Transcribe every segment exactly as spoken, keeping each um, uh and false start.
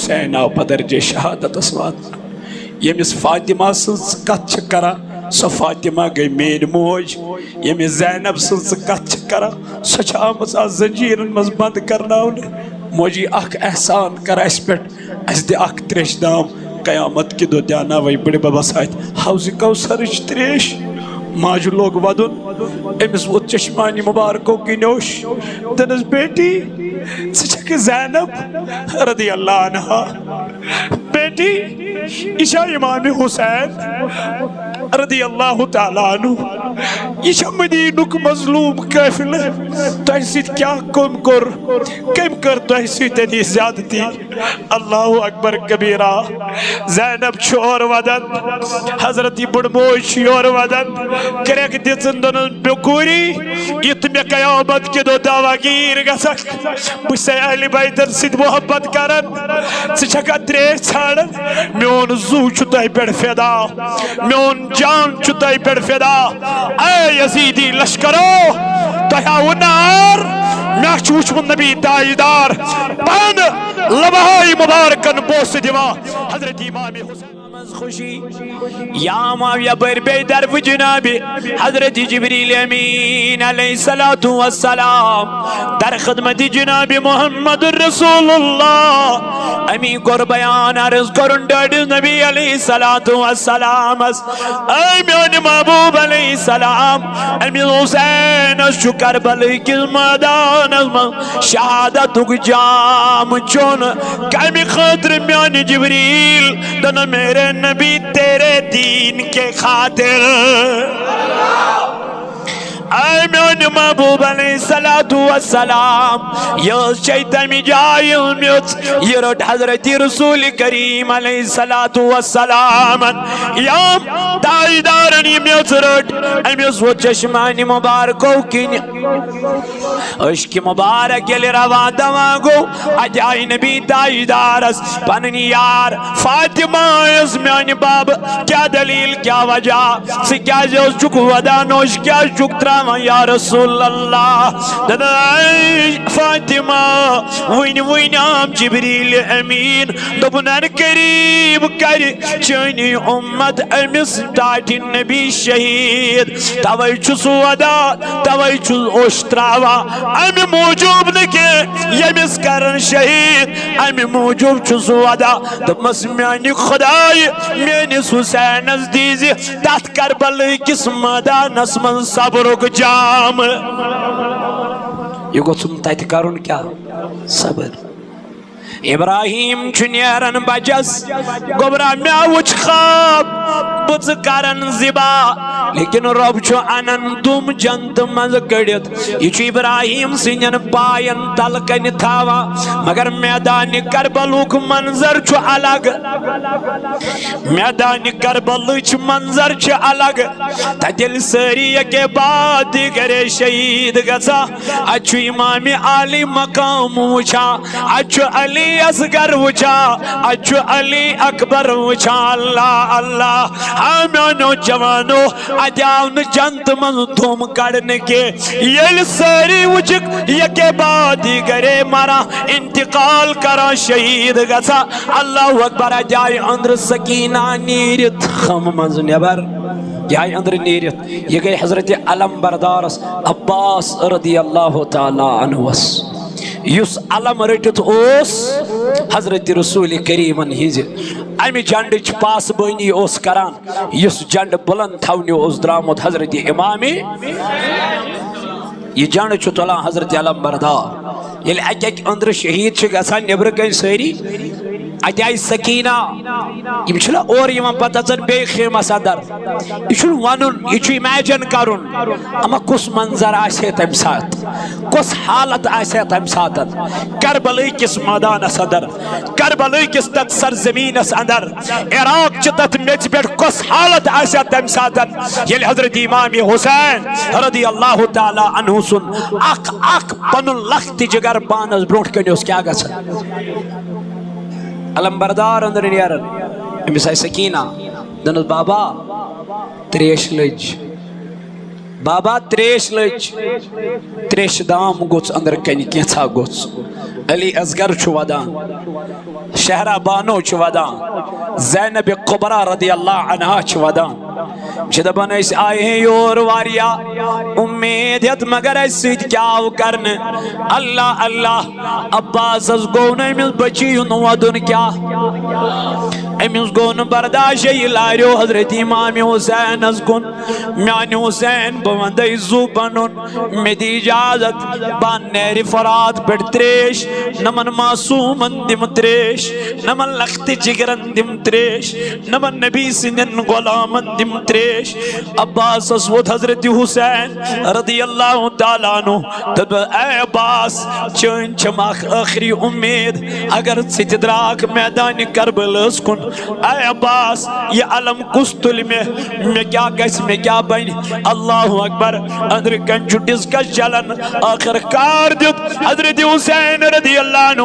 حسین آو پتہٕ درجے شہادتس واتنہٕ۔ ییٚمِس فاطمہ سٕنٛز ژٕ کتھ چھِ کران، سۄ فاطمہ گٔے میٲنۍ موج۔ ییٚمِس زینب سٕنٛز ژٕ کتھ چھِ کران، سۄ چھِ آمٕژ آز زنجیرن منٛز بند کرناونہٕ۔ موجی، اکھ احسان کر اسہِ پٮ۪ٹھ، اسہِ دِ اکھ تریش دام، قیامت کہِ دۄہ دیاناوے بٕڈِ ببس اتھِ حوض کوثرٕچ تریش۔ ماجہِ لوگ ودُن، أمِس ووت چشمانہِ مبارکو کِنۍ اوٚش۔ دوٚپنس، بیٹی، ژٕ چھکھ زینب رضی اللہ عنہا؟ بیٹی، یہِ چھا امام حسین رضی اللہ تعالیٰ عنہ؟ یہِ چھا مدینُک مظلوم قٲفلہٕ؟ تۄہہِ سۭتۍ کیٛاہ کٔمۍ کوٚر؟ کٔمۍ کٔر تۄہہِ سۭتۍ یہِ زیادتی؟ اللہ اکبر کبیرا۔ زینب چھُ اورٕ ودان، حضرت بٕڈ موج چھِ یورٕ ودان، کرٛٮ۪کھ دِژٕن، دوٚپنَس، بے کوٗری، یُتھ مےٚ قیامت کہِ دۄہ دعویٰ گیٖر گژھکھ، بہٕ چھسے اہلِ بیتن سۭتۍ محبت کران، ژٕ چھکھا تریش ژھانڈان؟ میون زُو چھُ تۄہہِ پٮ۪ٹھ فدا، میون جان چھُ تۄہہِ پٮ۪ٹھ فدا۔ اے یزیدی لشکرو، تۄہہِ آوٕ نار، مےٚ چھُ وُچھمُت نبی تاجدار پانہٕ لبہٕ ہاے مبارکن بوسہٕ دِوان۔ حضرت امام حسین منٛز خوشی۔ یا معاویہ بٔرۍ بیٚیہِ طرفہٕ جناب حضرت جبریل امین علیہ الصلوۃ والسلام در خدمت جناب محمد رسول اللہ۔ امی کوٚر بیان، عرض کوٚرُن ڈٲڈِس نبی علیہ الصلوۃ والسلامس، اے میانہِ محبوب علیہ السلام، أمِس حسینس چھُ کربلہٕ کِس مٲدانس منٛز شہادتُک جام چوٚن۔ کمہِ خٲطرٕ میانہِ جبریل؟ دوٚپُن، میرے نبی، تیرے دین کے خاطر۔ اے میانہِ محبوب علیہ الصلوۃ والسلام، یہِ ٲس چھے تمہِ جایہِ ہٕنٛز میٚژ، یہِ رٔٹ حضرت رسول کریم علیہ الصلوۃ والسلام۔ یا تاجدارن یہِ میٚژ رٔٹ، أمِس ووت چشمانہِ مبارکو کِنۍ اشکِ مبارک ییٚلہِ روا دوا گوٚو، اتہِ آیہِ نبی تاجدارس پنٕنۍ یار فاطمہ ٲس، میانہِ بابہٕ، کیٛاہ دلیل، کیٛاہ وجہ؟ ژٕ کیٛازِ اوس چھُکھ ودان، اوس کیٛازِ چھُکھ تراوان یا رسول اللہ؟ دوٚپُن، اے فاطمہ، وٕنۍ وٕنۍ آم جبریل امین، دوٚپُن، ان قریب کرِ چٲنی امت أمِس ٹاٹھہِ نبی شہید، توے چھُس ودان، توے چھُس اوٚش تراوان، امہِ موٗجوٗب نہٕ کینٛہہ ییٚمِس کرن شہید، امہِ موٗجوٗب چھُس ودان۔ دوٚپمس، میانہِ خدایہِ، میٲنِس حسینس دیٖزِ تتھ کربلہٕ کِس مٲدانس منٛز صبرُک جام۔ یہِ گوٚژھُم تتہِ کرُن کیٛاہ؟ صبر۔ ابراہیم چھُ نیران بچس، گوٚبرا، مےٚ وُچھ خواب، بہٕ ژٕ کرن ذبح، لیکن رۄب چھُ انان دُم جنتہٕ منٛزٕ کٔڑِتھ۔ یہِ چھُ ابراہیم سٕنٛدٮ۪ن پاین تل کنہِ تھاوان، مگر میدانِ کربلُک منظر چھُ الگ۔ میدانِ کربلٕچ منظر چھِ الگ۔ تتہِ ییٚلہِ سٲری یکے بعد دیگرے شہید گژھان، اتہِ چھُ امام عالی مقام وٕچھان، اتہِ چھُ علی اصغر وٕچھان، اتہِ چھُ علی اکبر وٕچھان۔ اللہ اللہ، ہا میانیو جوانو، اتہِ آو نہٕ جنتہٕ منٛز دُم کڑنہٕ کینٛہہ۔ ییٚلہِ سٲری وٕچھِکھ یکے بعد دیگرے مران، انتقال کران، شہید گژھان، اللہ اکبر، اتہِ آیہِ أنٛدرٕ سکینہ نیٖرِتھ خم منٛز نٮ۪بر۔ یہِ آیہِ أنٛدرٕ نیٖرِتھ۔ یہِ گٔے حضرت علم بردارس عباس رضی اللہ تعالیٰ عنہس، یُس علم رٔٹِتھ اوس حضرت رسول کریمن ہٕنٛزِ امہِ جنڈٕچ پاسبٲنی اوس کران، یُس جنڈٕ بلند تھاونہِ اوس درامُت حضرت امام۔ یہِ جنڈٕ چھُ تُلان حضرت علم بردار۔ ییٚلہِ اَکہِ اَکہِ أنٛدرٕ شہیٖد چھِ گژھان، نیٚبرٕ کَنۍ سٲری، اَتہِ آیہِ سکیٖنہ۔ یِم چھِنہ اورٕ یِوان پَتہٕ اَژان بیٚیہِ خیمَس اَندَر۔ یہِ چھُنہٕ وَنُن، یہِ چھُ imagine کَرُن۔ اَما کُس منظر آسہِ ہے تَمہِ ساتہٕ؟ کۄس حالت آسہِ ہے تَمہِ ساتہٕ؟ کربلہٕ کِس مٲدانَس اَندَر، کربلہٕ کِس تَتھ سرزمیٖنَس اَندَر، عراق چہِ تَتھ میٚژِ پٮ۪ٹھ کۄس حالت آسہِ ہا تَمہِ ساتہٕ، ییٚلہِ حضرت امام حسین رضی اللہ تعالیٰ عنہ سُنٛد اکھ اکھ پنُن لخت جگر پانس برونٛٹھ کنہِ اوس کیٛاہ گژھان؟ علم بردار أنٛدرٕ نیران، أمِس آیہِ سکیٖنہ، دوٚپنس، بابا، تریش لٔج، بابا، تریش لٔج، تریشہِ دام گوٚژھ أنٛدرٕ کنہِ، کینٛژھا گوٚژھ۔ علی اصغر چھُ ودان، شہرا بانو چھِ ودان، زینب کبریٰ رضی اللہ عنہا چھِ ودان۔ چھِ دپان، أسۍ آیہِ ہیں یور واریاہ امید ہٮ۪تھ، مگر اَسہِ سۭتۍ کیٛاہ آو کرنہٕ؟ اللہ اللہ۔ عباسس گوٚو نہٕ أمِس بچی ہُنٛد ودُن کیٛاہ؟ أمِس گوٚو نہٕ برداشے، یہِ لاریو حضرت امام حسینس کُن۔ میانہِ حسین، بہٕ ونہٕ تۄہہِ زُو پنُن، مےٚ دِ اجازت، بہٕ انہٕ نہرِ فرات پٮ۪ٹھ تریش، نمن معصومن دِمہٕ تریش، نمن لختِ جگرن دِمہٕ تریش، نمن نبی سٕنٛدٮ۪ن غلامن دِمہٕ تریش۔ عباسس ووٚتھ حضرت حسین رضی اللہ تعالیٰ عنہ، دوٚپ، اے عباس، چٲنۍ چھم اکھ ٲخری امید، اگر ژٕ تہِ درٛاکھ میدانِ کربلس کُن، اے عباس، یہِ علم کُس تُلہِ مےٚ؟ مےٚ کیٛاہ گژھِ؟ مےٚ کیٛاہ بنہِ؟ اللہ اکبر۔ أنٛدرٕ کنہِ چھُ ڈسکس چلان۔ ٲخر کار دیُت حضرت حسین رضی اللہ عنہ،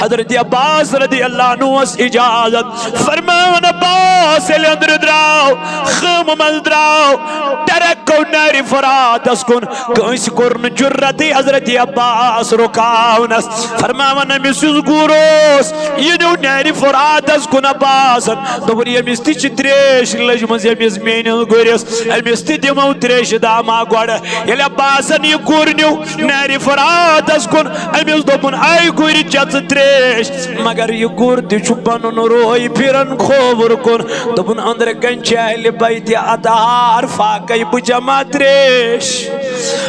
حضرت عباس رضی اللہ عنہس اجازت۔ فرماوان عباس ییٚلہِ أنٛدرٕ درٛاو، خۭمہٕ منٛز درٛاو، ٹرک گوٚو نہرِ فراتس کُن۔ کٲنٛسہِ کوٚر نہٕ جُرتٕے حضرت عباس رُکاونس۔ فرماوان أمِس یُس گُر اوس، یہِ نیوٗ نہرِ فراتس کُن عباسن۔ دوٚپُن، ییٚمِس تہِ چھِ تریش لٔجمٕژ، ییٚمِس میٲنِس گُرِس، أمِس تہِ دِمو تریشہِ دامہ گۄڈٕ۔ ییٚلہِ عباسن یہِ گُر نیوٗ نہرِ فراتس کُن، أمِس دوٚپُن، اے گُرِ، چےٚ ژٕ تریش۔ مگر یہِ گُر تہِ چھُ پنُن روے پھِران کھووُر کُن۔ دوٚپُن، أنٛدرٕ کنہِ چھِ اہلِ بیتِ اطہار، فاقے بہٕ چمہٕ تریش۔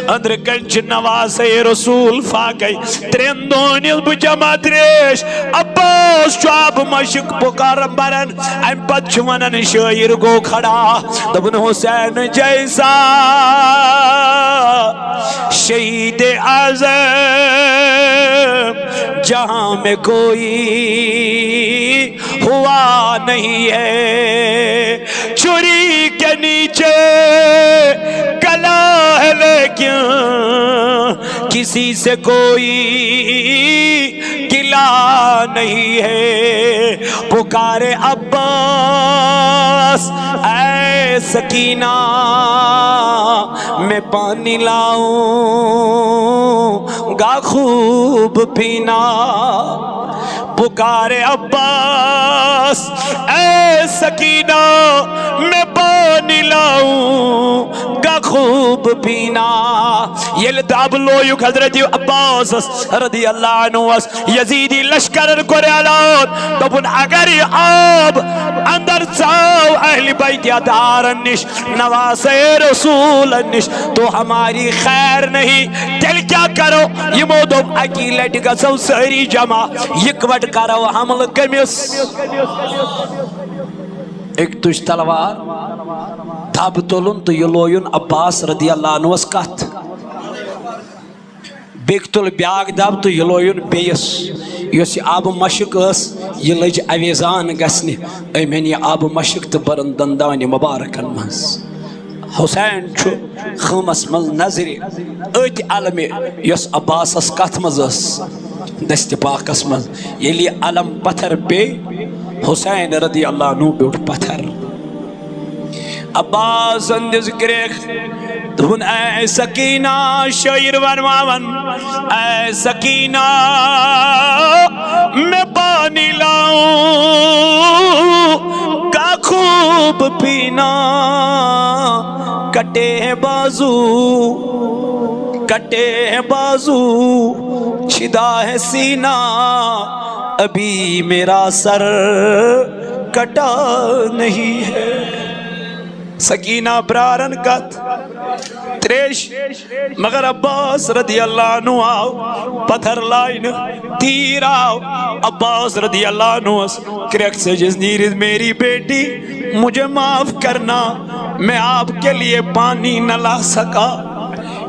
أنٛدرٕ کنہِ چھِ نواسے رسول، فاقے ترٛٮ۪ن دۄہن ییٚلہِ بہٕ چمہٕ تریش۔ عباس چھُ آبہٕ مشک پُکارن بران۔ امہِ پتہٕ چھُ ونان، شٲعر گوٚو کھڑا، دوٚپُن، حسین جیسا شہید اعظم جہاں میں کوئی ہوا نہیں ہے۔ چھری کے نیچے کلا ہے لیکن کسی سے کوئی گلا نہیں ہے۔ پکارے عباس، اے سکینہ، میں پانی لاؤں گا خوب پینا۔ پکارے عباس، اے سکینہ، میں پانی لاؤں گا خوب پینا۔ ییٚلہِ دب لویُک حضرت عباسس رضی اللہ عنہس، یزیدی لشکرن کوٚر اعلان، دوٚپُن، اگر یہِ آب اندر ژاو اہلِ بیتِ اطہارن نِش، نواسے رسولن نِش، تو ہماری خیر نہیں۔ تیٚلہِ کیٛاہ کرو؟ یِمو دوٚپ، اکی لٹہِ گژھو سٲری جمع، یکوٹ کرو حملہٕ کٔمِس؟ أکۍ تُج تلوار، دب تُلُن تہٕ یہِ لویُن عباس رضی اللہ عنہس کتھ۔ بیٚکۍ تُل بیٛاکھ دب تہٕ یہِ لویُن بیٚیِس۔ یۄس یہِ آبہٕ مشک ٲس، یہِ لٔج اویزان گژھنہِ۔ أمۍ أنۍ یہِ آبہٕ مشک تہٕ بٔرٕن دندانہِ مبارکن منٛز۔ حسین چھُ خۭمس منٛز نظرِ أتھۍ علمہِ، یۄس عباسس کتھ منٛز ٲس، دستِ پاکس منٛز۔ ییٚلہِ یہِ علم پتھر پیٚیہِ، حسین رضی اللہ عنہ بیوٗٹھ پتھر۔ عباسن دِژ کرٛیکھ، دوٚپُن، اے سکینہ، شٲعر ونواون، اے سکینہ، میں پانی لاؤں گا خوب پینا۔ کٹے ہیں بازو، کٹے ہیں بازو، چھدا ہے سینہ، ابھی میرا سر کٹا نہیں ہے۔ سکینہ پرارن کتھ تریش، مگر عباس رضی اللہ عنہ آو پتھر لاینہٕ، تیٖر آو۔ عباس رضی اللہ عنہس کرٛیکھ ژٔجِس نیٖرِتھ، میری بیٹی، مجھے معاف کرنا، میں آپ کے لیے پانی نہ لا سکا۔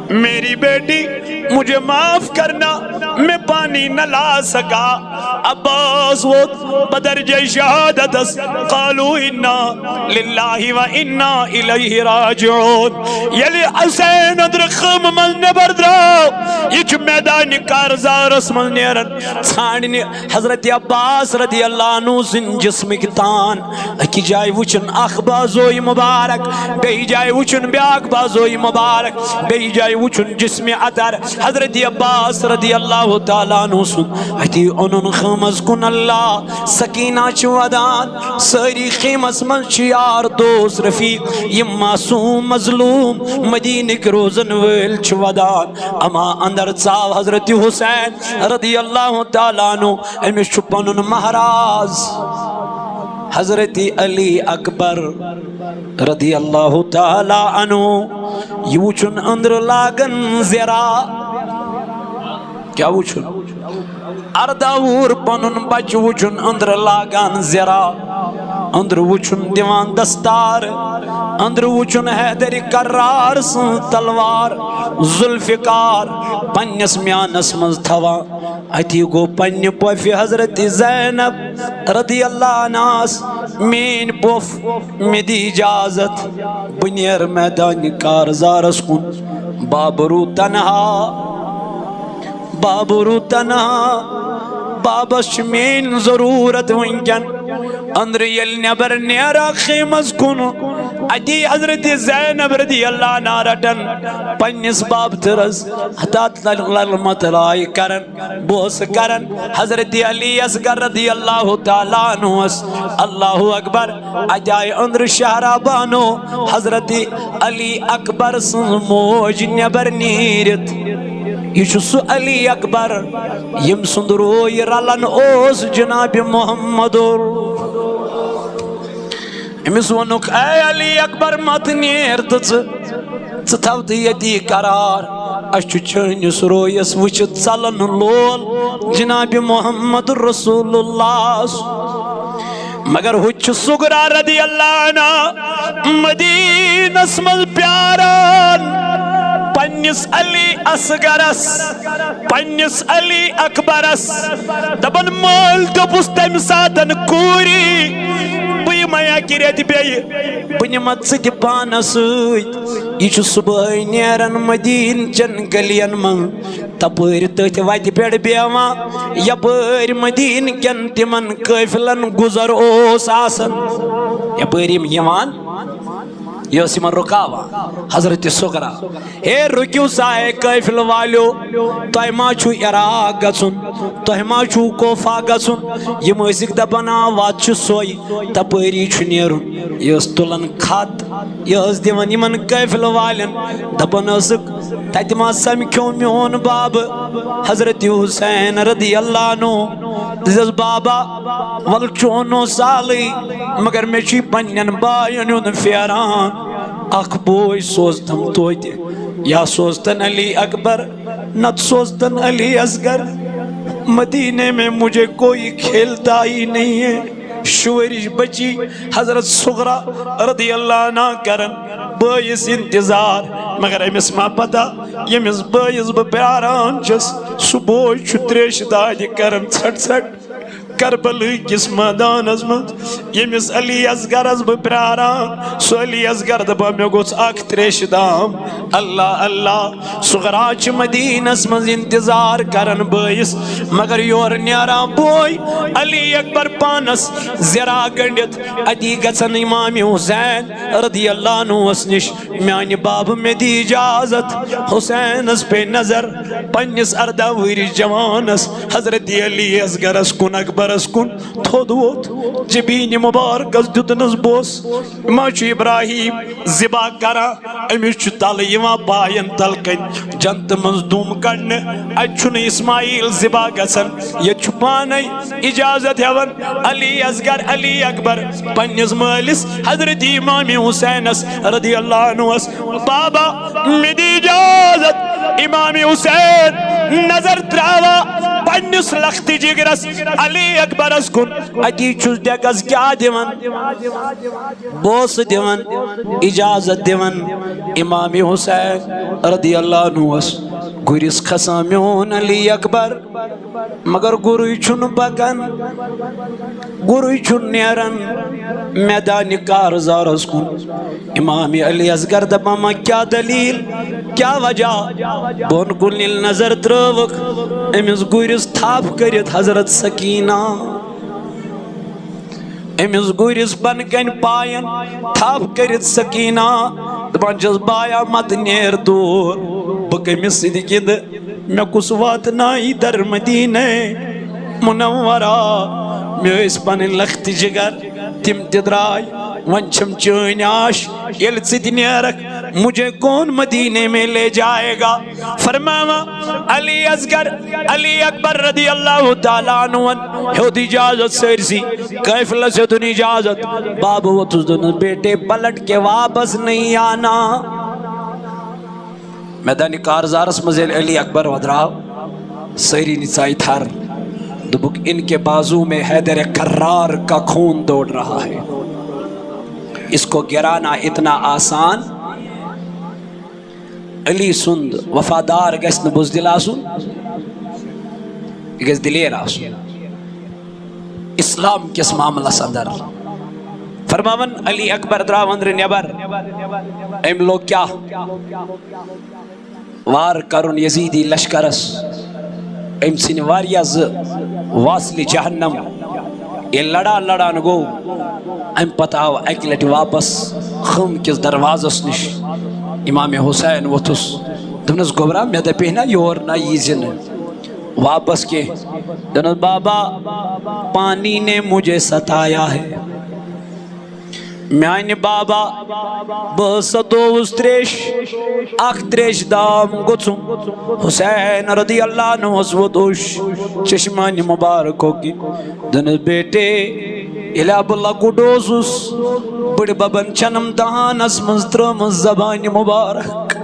میری بیٹی، مجھے معاف کرنا، میں پانی نہ لا سکا۔ عباس ووت بدرجہ شہادتس۔ قالوا انا للہ و انا الیہ راجعون۔ ییٚلہِ حسین أنٛدرٕ خۭمہٕ منٛز نٮ۪بر درٛاو، یہِ چھُ میدانِ کارزارس منٛز نیران ژھانٛڈنہِ حضرت عباس رضی اللہ عنہ سٕنٛدۍ جسمٕکۍ تان۔ أکِس جایہِ وٕچھُن اکھ بازوی مبارک، بیٚیہِ جایہِ وٕچھُن بیٛاکھ بازوی مبارک، بیٚیہِ جایہِ وٕچھُن جسمِ عطر حضرت عباس رضی اللہ تعالیٰ عنہ سُنٛد۔ اَتی اوٚنُن خۭمس کُن اللہ، سکینہ چھِ ودان، سٲری خیمس منٛز چھِ یار دوست رفیق، یِم معصوم مظلوم مدینٕکۍ روزن وٲلۍ چھِ ودان۔ اما اندر ژاو حضرت حسین رضی اللہ تعالیٰ عنہ، أمِس چھُ پنُن مہراز حضرت علی اکبر رضی اللہ تعالیٰ عنہ۔ یہِ وٕچھُن أنٛدرٕ لاگن زِرا۔ کیٛاہ وٕچھُن؟ ارداہ وُہُر پنُن بچہٕ وٕچھُن أنٛدرٕ لاگان زِرا، أنٛدرٕ وٕچھُن دِوان دستار، أنٛدرٕ وٕچھُن حیدر کرار سٕنٛز تلوار، ذوالفقار پننِس میانس منٛز تھاوان۔ اتی گوٚو پننہِ پۄفہِ حضرت زینب رضی اللہ عنہس، میٲنۍ پۄف، مےٚ دِ اجازت، بہٕ نیرٕ میدانِ کارزارس کُن۔ بابہٕ روٗد تنہا، بابہٕ روٗد تنہا، بابس چھِ میٲنۍ ضروٗرت وٕنکٮ۪ن۔ أنٛدرٕ ییٚلہِ نٮ۪بر نیران خیمس کُن، اتی حضرت زینب رضی اللہ عنہا رٹان پننِس بابہٕ تھرس، تتھ لل-، للمہٕ ترٲے کران۔ بہٕ اوسُس کران حضرت علی اصغر رضی اللہ تعالیٰ عنہس، اللہ اکبر۔ اتہِ آیہِ أنٛدرٕ شہرا بانو، حضرت علی اکبر سٕنٛز موج، نٮ۪بر نیٖرِتھ۔ یہِ چھُ سُہ علی اکبر، ییٚمۍ سُنٛد روے رلان اوس جناب محمد۔ أمِس ووٚنُکھ، اے علی اکبر، مت نیر تہٕ ژٕ، ژٕ تھاو تہٕ ییٚتی قرار۔ اَسہِ چھُ چٲنِس رویس وٕچھِتھ ژلان لول جناب محمد رسول اللہ۔ مگر ہُتہِ چھُ صغرا رضی اللہ عنہا مدینس منٛز پیاران پننِس علی اصغرس، پننِس علی اکبرس۔ دپان، مٲلۍ دوٚپُس تمہِ ساتن، کوٗری، بہٕ یِمے اکہِ رٮ۪تہِ بیٚیہِ، بہٕ نِمتھ ژٕ تہِ پانس سۭتۍ۔ یہِ چھُ صبحٲے نیران مدیٖنہٕ چٮ۪ن گلین منٛز، تپٲرۍ تٔتھۍ وتہِ پٮ۪ٹھ بیہوان، یپٲرۍ مدیٖنہٕ کٮ۪ن تِمن قٲفلن گُزر اوس آسان۔ یپٲرۍ یِم یِوان، یہِ ٲس یِمن رُکاوان حضرت صغرا۔ ہے، رُکِو سا، ہے قٲفلہٕ والیو، تۄہہِ ما چھُو عراق گژھُن؟ تۄہہِ ما چھُو کوفہ گژھُن؟ یِم ٲسِکھ دپان، آ، وَتھ چھِ سۄے، تپٲری چھُ نیرُن۔ یہِ ٲس تُلان خط، یہِ ٲس دِوان یِمن قٲفلہٕ والٮ۪ن، دپان ٲسٕکھ، تتہِ ما سمکھیو میون بابہٕ حضرت حسین رضی اللہ عنہ؟ دِژس، بابا، ول چون سالٕے، مگر مےٚ چھُے پننٮ۪ن باین ہُنٛد پھیران۔ اکھ بوے سوزتم توتہِ، یا سوزتن علی اکبر، نت سوزتن علی اصغر۔ مدینے میں مجھے کوئی کھیلتا ہی نہیں ہے۔ شُرۍ بچی حضرت صغرا رضی اللہ عنہا کرن بٲیِس انتظار، مگر أمِس ما پتہ، ییٚمِس بٲیِس بہٕ پیاران چھَس، سُہ بوے چھُ تریشہِ دادِ کران ژھٹ ژھٹ۔ کربلہٕ کِس مٲدانس منٛز ییٚمِس علی اصغرس بہٕ پیاران، سُہ علی اصغر دپان، مےٚ گوٚژھ اکھ تریشہِ دام۔ اللہ اللہ، صغرا چھِ مدیٖنس منٛز انتظار کران بٲیِس، مگر یورٕ نیران بوے علی اکبر پانس زِرا گٔنڈِتھ، اتی گژھان امام حسین رضی اللہ عنہس نِش، میانہِ بابہٕ، مےٚ دِ اجازت حسینس پے نظر۔ پننِس ارداہ وُہرِس جوانس حضرت علی اصغرس کُن، اکبرس کُن تھوٚد ووٚتھ، جبین مبارکس دیُتنس بوس، ما چھُ ابراہیم ذبح کران؟ أمِس چھُ تلہٕ یِوان باین تل کنۍ جنتہٕ منٛز دُم کڑنہٕ۔ اتہِ چھُنہٕ اسماعیل ذبح گژھان، ییٚتہِ چھُ پانے اجازت ہٮ۪وان علی اصغر، علی اکبر پننِس مٲلِس حضرت امام حسینس رضی اللہ عنہس، بابا، مےٚ دِ اجازت۔ امام حسین نظر تراوان پننِس لختِ جگرس علی اکبرس کُن۔ اتی چھُس ڈیکس کیاہ دِوان؟ بوسہٕ دِوان، اجازت دِوان۔ امام حسین رضی اللہ عنہس گُرِس کھسان میون علی اکبر، مگر گُرُے چھُنہٕ پکان، گُرُے چھُنہٕ نیران میدانِ کارزارس کُن۔ امام علی اصغر دپان، ما کیا دلیل، کیا وجہ؟ بۄن کُن ییٚلہِ نظر ترٲوٕکھ، أمِس گُرِس تھپھ کٔرِتھ حضرت سکینہ، أمِس گُرِس بۄنہٕ کنہِ پاین تھپھ کٔرِتھ سکینہ، دپان چھس، بایا مت نیر دوٗر، بہٕ کٔمِس سۭتۍ گِنٛدٕ؟ مےٚ کُس واتنایہِ در مدینہ منورہ؟ مےٚ ٲسۍ پنٕنۍ لختِ جگر، تِم تہِ درٛاے۔ وۄنۍ چھِم چٲنۍ آش، ییٚلہِ ژٕ تہِ نیرکھ، مجھے کون مدینے میں لے جائے گا؟ فرماوان علی اصغر، علی اکبر رضی اللہ تعالیٰ عنہ ہیوٚت اجازت سٲرسٕے، قٲفلس ہیوٚتُن اجازت۔ بابہٕ ووٚتھُس، دوٚپنس، بیٹے پلٹ کے واپس نہیں آنا۔ میدانِ کارزارس منٛز ییٚلہِ علی اکبر وۄدراو، سٲری نژایہِ تھر۔ دوٚپُکھ، ان کے بازو میں حیدر کرار کا خون دوڑ رہا ہے، اس کو گرانا اتنا آسان۔ علی سُنٛد وفادار گژھِ نہٕ بزدل آسُن، یہِ گژھِ دلیر آسُن۔ اسلام کِس معاملس اندر فرماوان، علی اکبر درٛاو أنٛدرٕ نٮ۪بر۔ أمۍ لوٚگ کیٛاہ؟ وار کرُن یزیدی لشکرس۔ أمۍ ژھٕنۍ واریاہ زٕ واصلِ جہنم۔ ییٚلہِ لڑان لڑان گوٚو، امہِ پتہٕ آو اکہِ لٹہِ واپس خٲمہٕ کِس دروازس نِش۔ امام حسین ووٚتھُس، دوٚپنس، گوٚبرا، مےٚ دپے نا یور نہ ییٖزِ نہٕ واپس کینٛہہ۔ دوٚپنس، بابا، پانی نے مجھے ستایا ہے۔ میانہِ بابا، بہٕ ستووُس تریش، اکھ تریش دام گوٚژھُم۔ حسین رضی اللہ عنہس ووٚتھ اوٚش چشمانہِ مبارکو کِنۍ۔ دوٚپنس، بیٹے، ییٚلہِ بہٕ لۄکُٹ اوسُس، بٕڈِ ببن چھنم دہانس منٛز ترٲومٕژ زبانہِ مبارک۔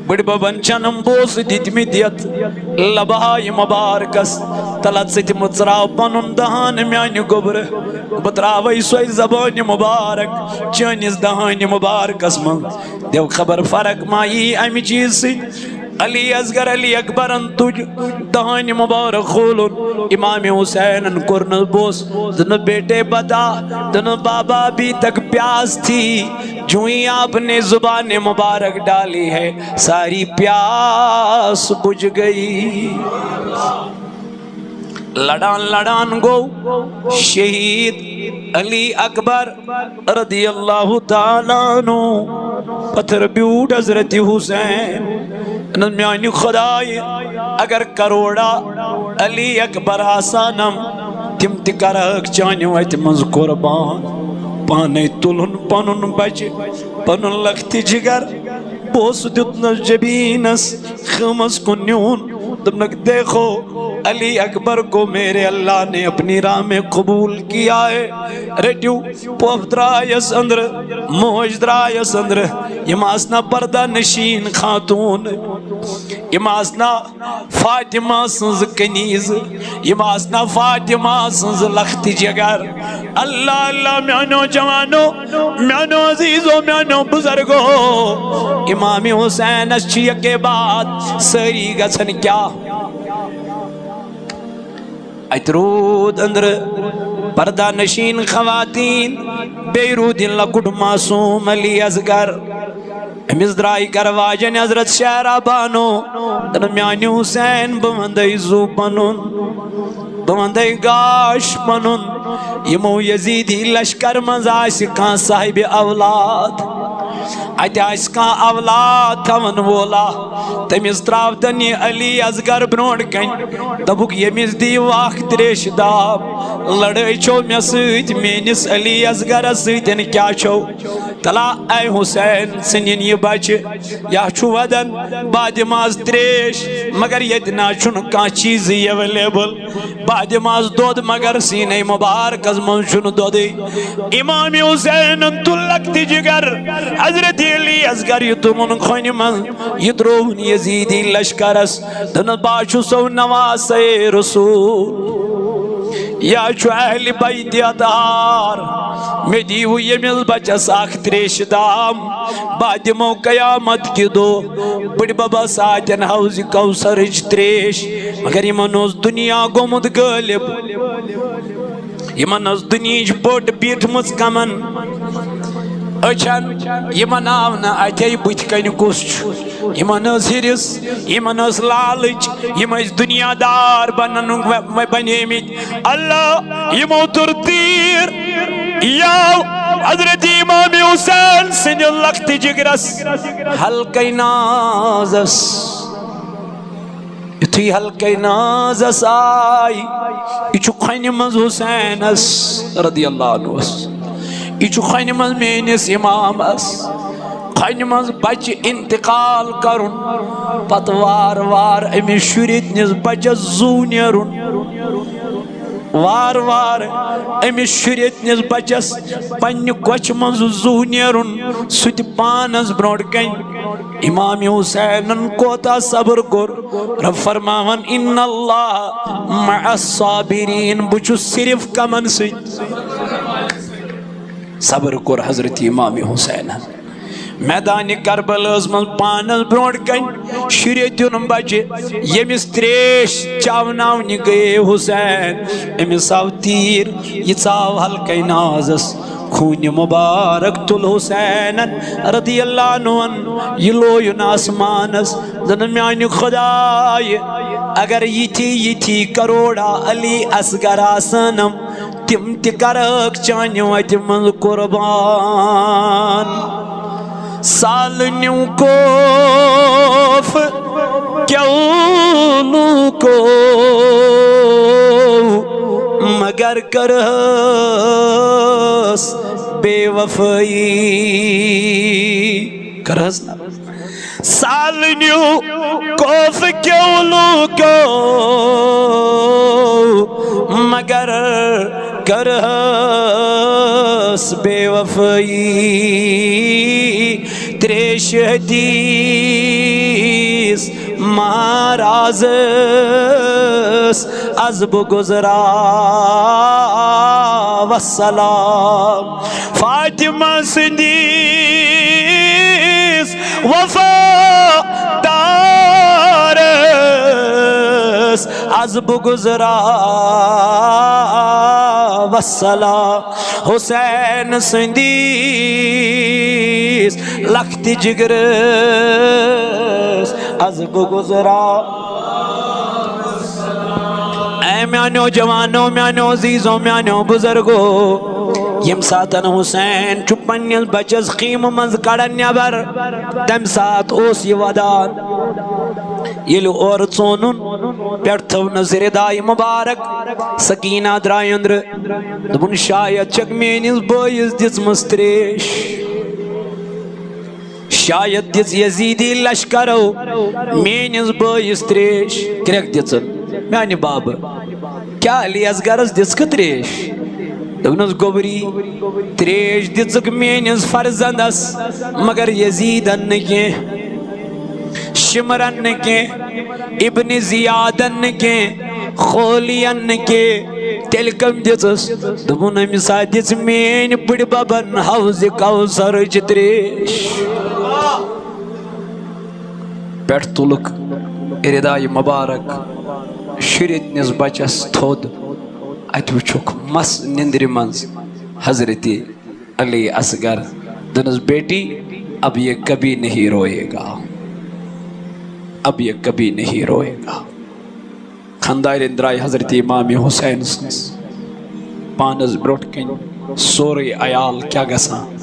بٕڈِ ببن چھنم بوسہٕ دِتمٕتۍ یتھ لبہٕ ہایہِ مبارکس۔ تلہ ژٕ تہِ مہ ژراو پنُن دہان میانہِ گوٚبرٕ، بہٕ تراوے سۄے زبانہِ مبارک چٲنِس دہانہِ مبارکس منٛز۔ دِو خبر فرق ما یی امہِ چیٖز سۭتۍ۔ علی اصغر، علی اکبرن تُج دہانہِ مبارک کھولُن۔ امام حسینن کوٚرنس بوس، دوٚپنس، بیٹے بتا۔ دوٚپنس، بابا، ابھی تک پیاس تھی، جوں ہی آپ نے زبان مبارک ڈالی ہے، ساری پیاس بجھ گئی۔ لڑان لڑان گوٚو شہید علی اکبر رضی اللہ تعالیٰ عنہ۔ پتھر بیوٗٹھ حضرت حسین۔ نہ میانہِ خدایہِ، اگر کروڑا علی اکبر آسانم، تِم تہِ کرہکھ چانہِ وتہِ منٛز قربان۔ پانے تُلُن پنُن بچہِ، پنُن لختِ جگر، بوسہٕ دیُتنس جبیٖنس، خٲمس کُن نیوٗن۔ دوٚپنکھ، دیکھو، علی اکبر کو میرے اللہ نے اپنی راہ میں قبول کیا ہے۔ رٔٹِو، پۄپھ درٛایس أنٛدرٕ، موج درٛایس أنٛدرٕ۔ یِم آسنا پردہ نشیٖن خاتوٗن، یِم آسنا فاطمہ سٕنٛز کنیز، یِم آسنا فاطمہ سٕنٛز لختِ جگر۔ اللہ اللہ، میانیو جوانو، میانیو عزیزو، میانیو بزرگو، امام حسینس چھِ یکے بات، سٲری گژھن کیٛاہ؟ اتہِ روٗد أنٛدرٕ پردہ نشیٖن خواتین، بیٚیہِ روٗد یہِ لۄکُٹ معصوم علی اصغر۔ أمِس درٛاے گرٕ واجٮ۪ن حضرت شہرا بانو، دوٚپُن، میانہِ حسین، بہٕ وندے زُو پنُن، بہٕ وندے گاش پنُن۔ یِمو یزیدی لشکر منٛز آسہِ کانٛہہ صاحبِ اولاد، اتہِ آسہِ کانٛہہ اولاد تھاون وولا، تٔمِس ترٛاوتن یہِ علی اصغر برونٛٹھ کنہِ۔ دوٚپُکھ، ییٚمِس دِیِو اکھ تریشہِ داب، لڑٲے چھو مےٚ سۭتۍ، میٲنِس علی اصغرس سۭتۍ کیٛاہ چھو؟ تلا اے حسین، ژٕ نِن یہِ بچہِ، یا چھُ ودان بعد ماز تریش، مگر ییٚتہِ نہ چھُنہٕ کانٛہہ چیٖزٕے ایویلیبل۔ بہٕ دِمس دۄد، مگر سیٖنے مُبارکس منٛز چھُنہٕ دۄدٕے۔ امام حسینن تُل لۄکٹہِ جگر حضرت علی اصغر، یہِ تُلُن کھۄنہِ منٛز، یہِ ترٛووُن یزیدی لشکرس۔ دوٚپنس، بہٕ ہا چھُسو نواسے رسول، یہِ ہا چھُ اہلِ بیتِ اطہار، مےٚ دِیِو ییٚمِس بچس اکھ تریشہِ دام، بہٕ دِمو قیامت کہِ دۄہ بٕڈِ ببس اَتٮ۪ن حوضِ کوثرٕچ تریش۔ مگر یِمن اوس دُنیا گوٚمُت غٲلب، یِمن ٲس دُنیہٕچ پٔٹ بیٖٹھمٕژ کمن أچھن، یِمن آو نہٕ اَتھے بٕتھِ کنہِ کُس چھُ۔ یِمن ٲس ہِرِس، یِمن ٲس لالٕچ، یِم ٲسۍ دُنیا دار بننُک و-، و-، بنیمٕتۍ۔ اللہ، یِمو توٚر تیٖر، یہِ آو حضرت امام حسین سٕنٛدِ لۄکٹہِ جگرس حلقے نازس۔ یُتھُے حلقے نازس آے، یہِ چھُ کھۄنہِ منٛز حسینس رضی اللہ عنہس، یہِ چھُ کھۄنہِ منٛز میٲنِس امامس، کھۄنہِ منٛز بچہِ انتقال کرُن، پتہٕ وار وار أمِس شُرِتنِس بچس زُو نیرُن، وار وار أمِس شُرِتنِس بچس پننہِ کۄچھِ منٛز زُو نیرُن، سُہ تہِ پانس برونٛٹھ کنہِ۔ امام حسینن کوتاہ صبر کوٚر۔ رب فرماوان، ان اللہ مع الصابرین، بہٕ چھُس صرف کمن سۭتۍ۔ صبر کوٚر حضرت امام حسینن۔ میدانِ کربلاہس منٛز پانس برونٛٹھ کنہِ شُرِتُن بچہِ، ییٚمِس تریش چاوناونہِ گٔیے حسین، أمِس آو تیٖر، یہِ ژاو حلقے نازس۔ خوٗنہِ مُبارک تُل حسینن رضی اللہ عنہن، یہِ لویُن آسمانس، دوٚپُن، میانہِ خدایہِ، اگر یِتھی یِتھی کروڑا علی اصغر آسنم، تِم تہِ کرکھ چانہِ وتہِ منٛز قربان۔ سالنیو کوف کیو لوکو، مگر کرہس بے وفائی۔ کرہس نا؟ سالنیو کوف کیو لوکو، مگر کرہس بے وفائی۔ تریش حدیث مہرازس از بگذرا، والسلام فاطمہ سٕنٛدِس وفادارس از بگذرا، والسلام حسین سٕنٛدِس لۄکٹہِ جگرس از بگذرا۔ اے میانیو جوانو، میانیو عزیزو، میانیو بزرگو، ییٚمہِ ساتن حسین چھُ پننِس بچس خیمہٕ منٛز کڑان نٮ۪بر، تمہِ ساتہٕ اوس یہِ ودان۔ ییٚلہِ اورٕ ژونُن، پٮ۪ٹھ تھٲونس ردایہِ مُبارک، سکینہ درایہِ أنٛدرٕ۔ دوٚپُن، شاید چھکھ میٲنِس بٲیِس دِژمٕژ تریش، شاید دِژ یزیدی لشکرو میٲنِس بٲیِس تریش۔ کرٛٮ۪کھ دِژٕن، میانہِ بابہٕ، کیٛاہ علی اصغرس دِژکھٕ تریش؟ دوٚپنس، گوٚبری، تریش دِژٕکھ میٲنِس فرزندس، مگر یزیدن نہٕ کینٛہہ، شمرن نہٕ کینٛہہ، ابن زیادن نہٕ کینٛہہ، خولیَن نہٕ کینٛہہ، تیٚلہِ کٔمۍ دِژٕس؟ دوٚپُن، أمِس ہا دِژ میٲنۍ بٕڈِ ببن حوضِ کوثرٕچ تریش۔ پٮ۪ٹھ تُلُکھ ردایہِ مبارک شُرِتنِس بچس تھوٚد۔ اتہِ وُچھُکھ مس نِندرِ منٛز حضرت علی اصغر۔ دوٚپنس، بیٹی، اب یہ کبھی نہیں روئے گا، اب یہ کبھی نہیں روئے گا۔ خاندارٮ۪ن درٛاے حضرت امام حسین سٕنٛز پانس برٛونٛٹھ کنہِ سورُے عیال کیٛاہ گژھان،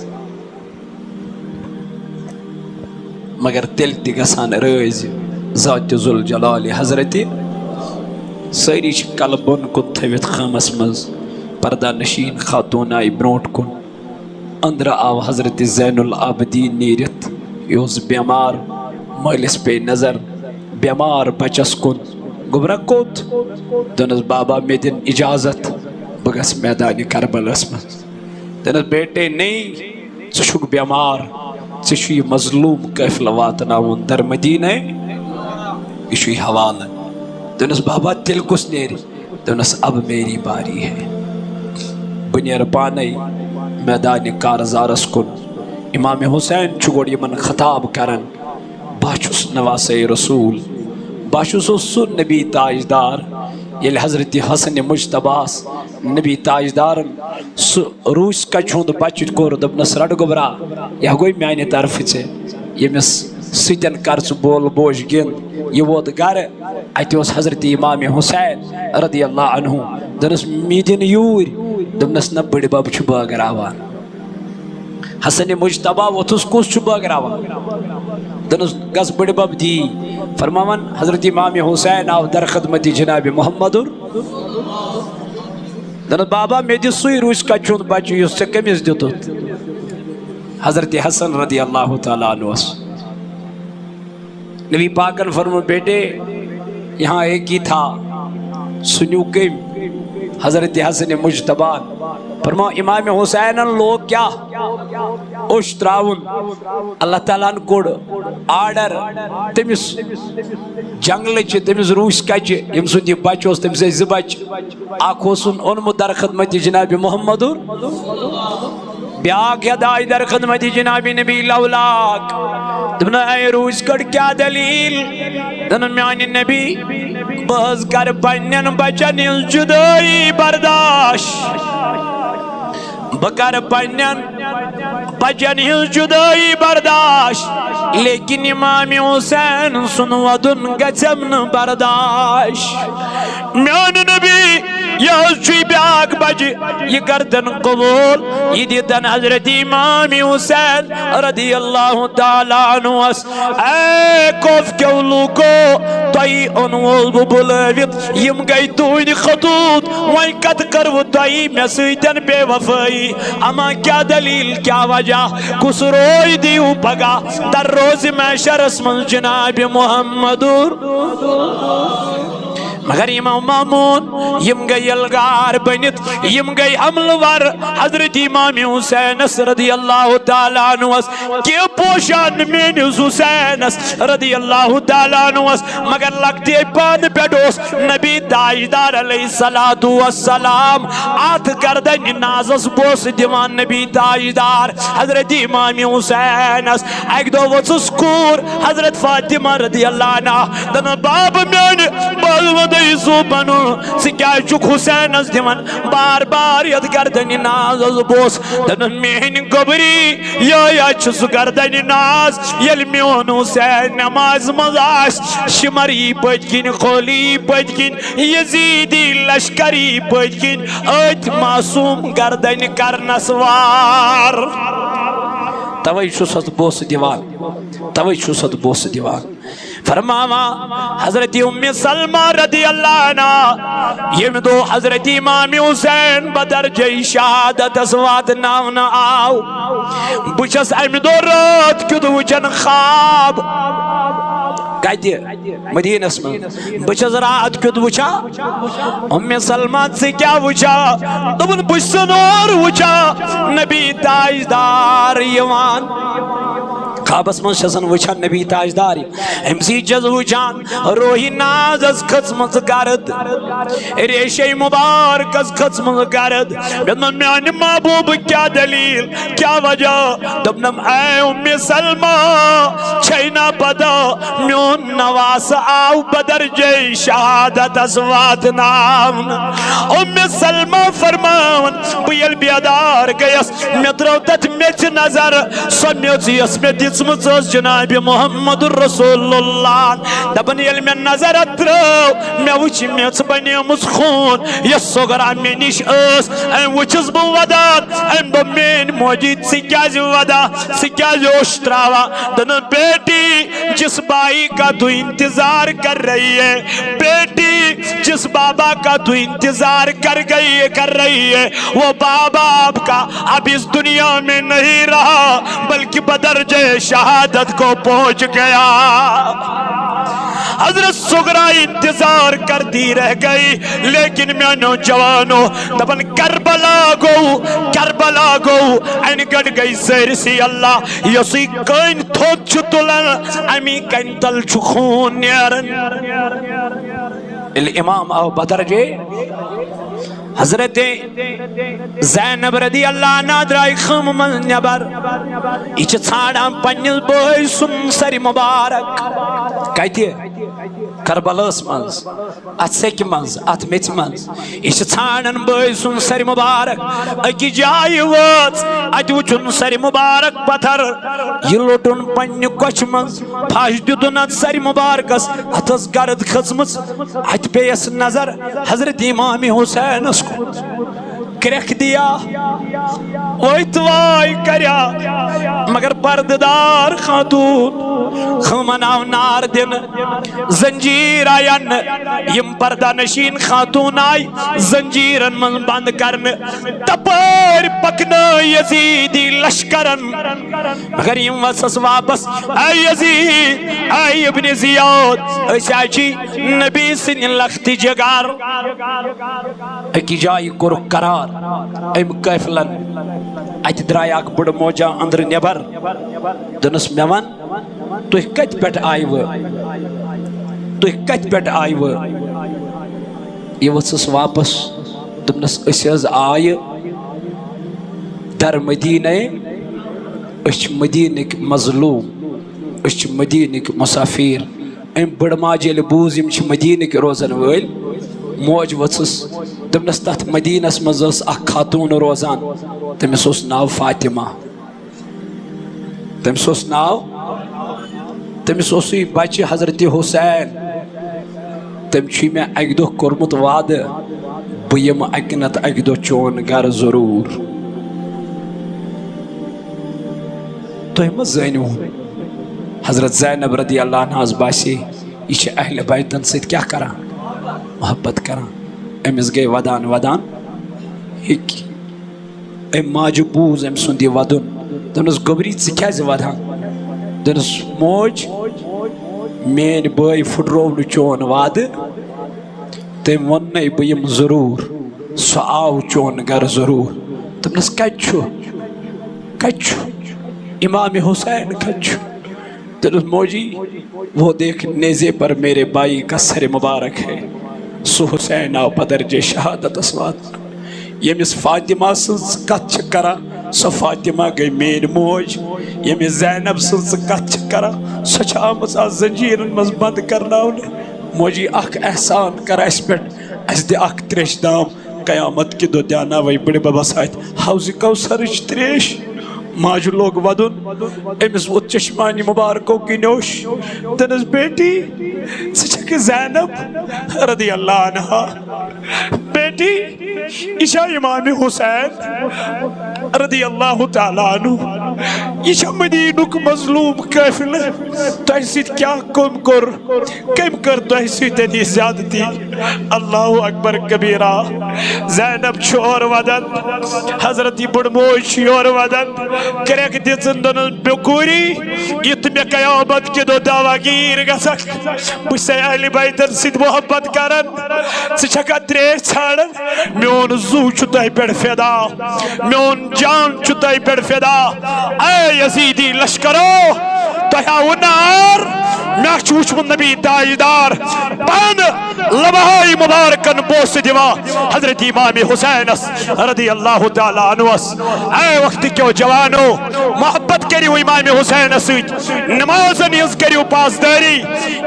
مگر تیٚلہِ تہِ گژھان رٲزۍ ذاتِ ذوالجلالِ حضرت۔ سٲری چھِ کلہٕ بۄن کُن تھٲوِتھ خٲمس منٛز، پردہ نشیٖن خاتوٗن آیہِ برٛونٛٹھ کُن۔ أنٛدرٕ آو حضرت زین العابدین نیٖرِتھ، یہِ اوس بٮ۪مار، مٲلِس پیٚیہِ نظر بٮ۪مار بچس کُن۔ گوٚبرا کوٚت؟ دوٚپنَس، بابا، مےٚ دِن اجازت، بہٕ گژھٕ میدانِ کربلس منٛز۔ دوٚپنَس، بیٹے، نہیں، ژٕ چھُکھ بٮ۪مار، ژےٚ چھُ یہِ مظلوم قٲفلہٕ واتناوُن در مدینہ، یہِ چھُے حوالہٕ۔ دوٚپنَس، بابا، تیٚلہِ کُس نیرِ؟ دوٚپنَس، اب میری باری ہے، بہٕ نیرٕ پانے میدانِ کارزارس کُن۔ امام حسین چھُ گۄڈٕ یِمن خطاب کران، بہٕ چھُس نواسے رسول، بہٕ چھُس سُہ نبی تاجدار۔ ییٚلہِ حضرت حسن مجتبیٰ ہس نبی تاجدارن سُہ روٗسۍ کچہِ ہُنٛد بچہِ کوٚر، دوٚپنس، رٹہٕ گوٚبرا، یہِ گوٚو میانہِ طرفہٕ ژےٚ، ییٚمِس سۭتٮ۪ن کر ژٕ بول بوش گِنٛد۔ یہِ ووت گرٕ، اتہِ اوس حضرت امام حسین رضی اللہ عنہ، دوٚپنس، مےٚ دِن یوٗرۍ، دوٚپنس، نہ، بٕڈِ بب چھُ بٲگراوان۔ حسن مجتبیٰ ووٚتھُس، کُس چھُ بٲگراوان؟ دوٚپنَس، گژھ بٕڈِ بب دی۔ فرماوان، حضرت امام حسین آو در خدمت جناب محمد۔ دوٚپنَس، بابا، مےٚ دِ سُے روٗسۍ کچہِ ہُنٛد بچہِ یُس ژےٚ کٔمِس دیُتُتھ؟ حضرت حسن رضی اللہ تعالیٰ عنہ۔ نبی پاکن فرمو، بیٹے، یہاں ایک ہی تھا، سُہ نیوٗ کٔمۍ؟ حضرت حسن مجتبیٰ۔ فرمو، امام حسینن لوگ کیا؟ اوٚش تراوُن۔ اللہ تعالیٰ ہن کوٚڑ آرڈر تٔمِس جنگلہٕ چہِ، تٔمِس روٗسۍ کچہِ، ییٚمہِ سُنٛد یہِ بچہِ اوس، تٔمِس ٲسۍ زٕ بچہِ۔ اکھ اوسُن اوٚنمُت در خدمت جناب محمد، بیاکھ ہدایت در خدمت جناب نبی لولاک۔ دوٚپُن، اے روٗسۍ کٔٹ، کیٛاہ دٔلیٖل؟ دوٚپُن، میانہِ نبی، بہٕ حظ کرٕ پننٮ۪ن بچن ہٕنٛز جُدٲیی برداش۔ بہٕ کرٕ پننٮ۪ن بچن ہٕنٛز جُدٲیی برداش، لیکن امام حسین سُنٛد وَدُن گژھٮ۪م نہٕ برداش۔ میانہِ نبی، یہِ حظ چھُے بیاکھ بچہِ، یہِ کر تن قبول، یہِ دِتن حضرت امام حسین رضی اللہ تعالیٰ عنہس۔ اے کوف کیو لوٗکو، تۄہہِ اوٚنوُس بہٕ بُلٲوِتھ، یِم گٔے تُہنٛدۍ خطوٗط، وۄنۍ کتھ کروٕ تۄہہِ مےٚ سۭتۍ بے وفٲیی؟ اما کیٛاہ دلیل، کیٛاہ وجہ، کُس روے دِیِو پگاہ در روزِ محشرس منٛز جناب محمدُر؟ مگر امام مامون، یِم گٔے یلغار بٔنِتھ، یِم گٔے حملہٕ ور حضرت امام حسینس رضی اللہ تعالیٰ عنہس۔ کینٛہہ پوشان نہٕ میٲنِس حسینس رضی اللہ تعالیٰ عنہس، مگر لۄکٹے پانہٕ پٮ۪ٹھ اوس نبی تاجدار علیہ الصلوۃ والسلام اتھ گردنہِ نازس بوسہٕ دِوان۔ نبی تاجدار حضرت امام حسینس اکہِ دۄہ ؤژھٕس کوٗر حضرت فاطمہ رضی اللہ عنہا، دپان، باب میانہِ، بہٕ حظ ونہٕ تۄہہِ سُہ پنُن، ژٕ کیازِ چھُکھ حسینس دِوان بار بار یتھ گردنہِ نازس بوسہٕ؟ دپان، میٲنۍ گوبری، یہے چھُ سُہ گردنہِ ناز، ییٚلہِ میون حسین نمازِ منٛز آسہِ، شمر یی پٔتۍ کِنۍ، خول یی پٔتۍ کِنۍ، یزیدی لشکر یی پٔتۍ کِنۍ، أتھۍ معصوم گردنہِ کرنس وار۔ توے چھُس اتھ بوسہٕ دِوان، توے چھُس اتھ بوسہٕ دِوان۔ فرماوان حضرت ام سلمہ رضی اللہ عنہا، ییٚمہِ دۄہ حضرت امام حسین بدرجہ شہادتس واتناونہٕ آو، بہٕ چھَس امہِ دۄہ راتھ کیُتھ وٕچھان خواب۔ کتہِ؟ مدینس منٛز۔ بہٕ چھَس راتھ کیُتھ وٕچھان۔ ام سلمہ، ژٕ کیٛاہ وٕچھان؟ دوٚپُن، بہٕ چھُس نوٗر وٕچھان، نبی تاجدار یِوان۔ خوابس منٛز چھَسن وٕچھان نبی تاجدار، أمۍ سٕے چھَس وٕچھان روحی نازس کھٔژمٕژ گرد، ریشے مبارکس کھٔژمٕژ گرد۔ مےٚ دوٚپ، میانہِ محبوبہٕ، کیٛاہ دلیل؟ کیا وجہ؟ دوٚپنم، اے ام سلمہ، چھے نا پتہ میون نواسہٕ آو بدرجے شہادتس واتناونہٕ؟ ام سلمہ فرماوان، بہٕ ییٚلہِ بیدار گٔیس، مےٚ ترٲو تتھ میٚژِ نظر، سۄ میٚژ یۄس مےٚ دِژمٕژ ٲس جناب محمد رسول اللہ۔ دپان، ییٚلہِ مےٚ نظر اتھ ترٲو، مےٚ وٕچھ میٚژ بنیمٕژ خوٗن، یۄس صغرا مےٚ نِش ٲس۔ أمۍ وٕچھُس بہٕ ودان، أمۍ دوٚپ، میٲنۍ موجی، ژٕ کیازِ ودان؟ ژٕ کیازِ اوٚش تراوان؟ دوٚپُن، بیٹی، جس بھائی کا تو انتظار کر رہی ہے، بیٹی، جس بابا کا تو انتظار کر گئی ہے، کر رہی ہے، وہ بابا آپ کا اب اس دنیا میں نہیں رہا، بلکہ بدرجہ شہادت کو پہنچ گیا۔ حضرت صغرا انتظار کرتی رہ گئی، لیکن میانو جوانو، دپن کربلا گو، کربلا گو، ان گڑھ گئی سٲرسٕے اللہ، یۄسٕے کٔنۍ تھوٚد چھُ تُلان، امی کَنہِ تل چھُ خوٗن نیران۔ ییٚلہِ امام آو بدر جے، حضرت زینب رضی اللہ عنہا درٛاے خۭمہٕ منٛز نٮ۪بر۔ یہِ چھِ ژھانٛڈان پننِس بٲے سُنٛد سرِ مُبارک۔ کتہِ؟ کربلاہس منٛز، اتھ سیٚکہِ منٛز، اتھ میٚژِ منٛز۔ یہِ چھِ ژھانٛڈان بٲے سُنٛد سرِ مُبارک۔ أکِس جایہِ وٲژ، اتہِ وُچھُن سرِ مُبارک پتھر۔ یہِ لوٚٹُن پننہِ کۄچھہِ منٛز۔ پھش دیُتُن اتھ سرِ مُبارکس۔ اتھ ٲس گرد کھٔژمٕژ۔ اتہِ پیٚیس نظر حضرت امام حسینس کُن۔ کرٛٮ۪کھ دِیا، ؤتھۍ واے کریا، مگر پردٕ دار خاتوٗن خۭمن آو نار دِنہٕ۔ زنجیٖر آیہِ اننہٕ، یِم پردہ نشیٖن خاتوٗن آیہِ زنجیٖرن منٛز بند کرنہٕ۔ تپٲرۍ پکنٲے یزیٖدی لشکرن، مگر یِم وژھس واپس، اے یزید، اے ابن زیاد، أسۍ حظ چھِ نبی سٕنٛدِ لختِ جگر۔ أکِس جایہِ کوٚرُکھ قرار أمۍ قٲفلن۔ اَتہِ درٛاے اکھ بٕڑٕ موجا أنٛدرٕ نٮ۪بر۔ دوٚپنَس، "مےٚ وَن، تُہۍ کَتہِ پٮ۪ٹھ آیوٕ؟ تُہۍ کَتہِ پٮ۪ٹھ آیوٕ؟" یہِ ؤژھٕس واپس۔ دوٚپنَس، "أسۍ حظ آیہِ در مدیٖنے، أسۍ چھِ مدیٖنٕکۍ مظلوٗم، أسۍ چھِ مدیٖنٕکۍ مُسافِر۔" أمۍ بٕڑٕ ماجہِ ییٚلہِ بوٗز یِم چھِ مدیٖنٕکۍ روزن وٲلۍ، موج ؤژھٕس، دوٚپنَس، "تَتھ مدیٖنَس منٛز ٲس اَکھ خاتوٗن روزان، تٔمِس اوس ناو فاطمہ، تٔمِس اوس ناو، تٔمِس اوسُے بَچہِ حضرت حسین، تٔمۍ چھُے مےٚ اَکہِ دۄہ کوٚرمُت وعدٕ، بہٕ یِمہٕ اَکہِ نَتہٕ اَکہِ دۄہ چون گَرٕ ضروٗر۔" تُہۍ مہ زٲنِو، حضرت زینب رضی اللہ عنہَس باسے، یہِ چھِ اہل بیتن سۭتۍ کیٛاہ کران؟ محبت کران۔ أمِس گٔے ودان ودان ہِکۍ۔ أمۍ ماجہِ بوٗز أمۍ سُنٛد یہِ ودُن۔ دوٚپنَس، "گوٚبری، ژٕ کیٛازِ ودان؟" دوٚپنَس، "موج، میٛٲنۍ بٲے پھُٹروو نہٕ چون وعدٕ۔ تٔمۍ ووٚن نَے، بہٕ یِمہٕ ضروٗر۔ سُہ آو چون گرٕ ضروٗر۔" دوٚپنَس، "کَتہِ چھُ؟ کَتہِ چھُ؟ امام حسین کَتہِ چھُ؟" دوٚپنَس، "موجی، وہ دیکھ نیزے پر میرے بھائی کا سر مبارک ہے۔" سُہ حسین آو پَتہٕ درجے شہادتَس واتنہٕ۔ ییٚمِس فاطمہ سٕنٛز ژٕ کَتھ چھِ کران، سۄ فاطمہ گٔے میٛٲنۍ موج۔ ییٚمِس زینب سٕنٛز ژٕ کَتھ چھِ کران، سۄ چھِ آمٕژ اَتھ زنجیٖرَن منٛز بنٛد کرناونہٕ۔ موجی، اکھ احسان کر اَسہِ پٮ۪ٹھ، اَسہِ دِ اکھ تریشہِ دام۔ قیامت کہِ دۄہ دیٛاناوَے بٕڈِ بَبَس اَتھِ حوضِ کوثرٕچ تریش۔ ماجہِ لوگ وَدُن، أمِس ووٚتھ چشمانہِ مبارکو کِنۍ اوٚش۔ دوٚپنَس، "بیٹی، ژٕ چھَکھ زینب رضی اللہ عنہا؟ بیٹی، یہِ چھا امام حسین رضی اللہ تعالیٰ عنہ؟ یہِ چھا مدیٖنُک مظلوم قٲفلہٕ؟ تۄہہِ سۭتۍ کیٛاہ کٲم کوٚر؟" کٔمۍ کٔر تۄہہِ سۭتۍ یہِ زیادتی؟ اللہ اکبر کبیرہ۔ زینب چھِ اورٕ ودان، حضرت بٕڑ موج چھِ یورٕ ودان۔ کرٛٮ۪کھ دِژٕن، دوٚپنَس، "بے کوٗری، یُتھ مےٚ قیامت کہِ دۄہ دعویٰ گیٖر گژھکھ، بہٕ چھسے اہلِ بیتن سۭتۍ محبت کران، ژٕ چھکھا تریش ژھانڈان؟" میون زو چھُ تۄہہِ پٮ۪ٹھ فدا، میون جان چھُ تۄہہِ پٮ۪ٹھ فدا۔ اے یزیدی لشکرو، تۄہہِ آوٕ نار، مےٚ چھُ وُچھمُت نبی تاجدار پانہٕ لمحہٕ مبارکن بوسہٕ دِوان حضرت امام حسینس رضی اللہ تعالیٰ عنہس۔ اے وقت کیو جوانو، محبت کٔرِو امام حسینس سۭتۍ، نمازن ہٕنٛز کٔرِو پاسدٲری۔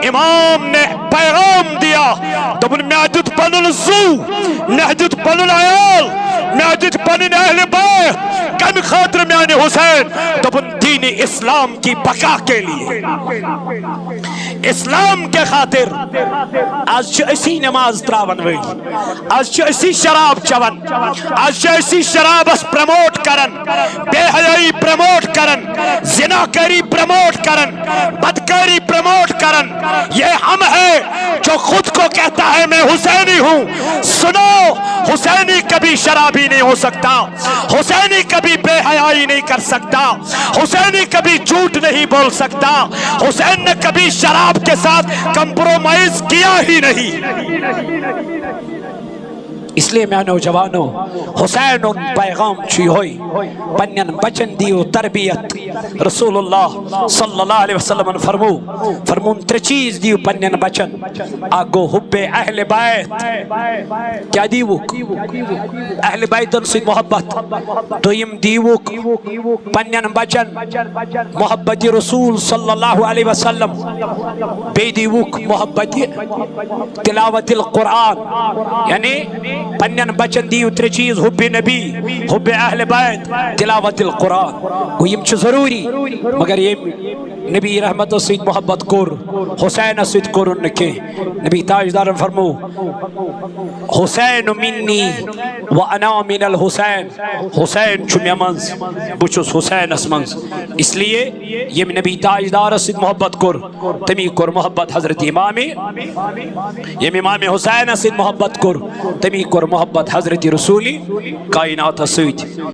امام نے پیغام دیا، دوٚپُن، "مےٚ دیُت پنُن زُو، مےٚ دیُت پنُن عیال، مےٚ دیُت پنٕنۍ اہل بیت، کمہِ خٲطرٕ میانہِ حسین؟" دوٚپُن، "دین اسلام کی بقا کے لیے، اسلام کے خاطر۔" آز چھِ أسی نماز تراون وٲلۍ، آز چھِ أسی شراب چٮ۪وان، آز چھِ أسی شرابس پروموٹ کران، بے حیائی پروموٹ کرن، زنا کاری پروموٹ کرن، بدکاری پروموٹ کرن۔ یہ ہم ہے جو خود کو کہتا ہے میں حسینی ہوں۔ سنو، حسینی کبھی شرابی نہیں ہو سکتا، حسینی کبھی بے حیائی نہیں کر سکتا، حسینی کبھی جھوٹ نہیں بول سکتا، حسین نے کبھی شراب کے ساتھ کمپرومائز کیا ہی نہیں۔ اس لیے میانیو جوانو، حسین ہُنٛد پیغام چھُ یِہوٚے، پننٮ۪ن بچن دِیِو تربیت۔ رسول اللہ صلی اللہ علیہ وسلمن فرمو، فرمون ترٛےٚ چیٖز دِیِو پننٮ۪ن بچن۔ اکھ گوٚو حب اہل بیت، کیٛاہ دِیوُکھ؟ اہل بیتن سۭتۍ محبت۔ دوٚیِم دِیوُکھ پننٮ۪ن بچن محبت رسول صلی اللہ علیہ وسلم، بیٚیہِ دِیوُکھ محبت تلاوت القرآن، یعنی پننٮ۪ن بچن دِیِو ترٛےٚ چیٖز، حب نبی، حب اہل بیت، تلاوت القرآن۔ گوٚو یِم چھِ ضروٗری، مگر ییٚمۍ نبی رحمتس سۭتۍ محبت کوٚر، حسینس سۭتۍ کوٚرُن نہٕ کینٛہہ۔ نبی تاجدارن فرمو، حسین منی و انا من الحسین، حسین چھُ مےٚ منٛز، بہٕ چھُس حسینس منٛز۔ اس لیے ییٚمۍ نبی تاجدارس سۭتۍ محبت کوٚر، تٔمی کوٚر محبت حضرت امام، ییٚمۍ امام حسینس سۭتۍ محبت کوٚر، تٔمی کوٚر محبت حضرت رسول کائناتس سۭتۍ۔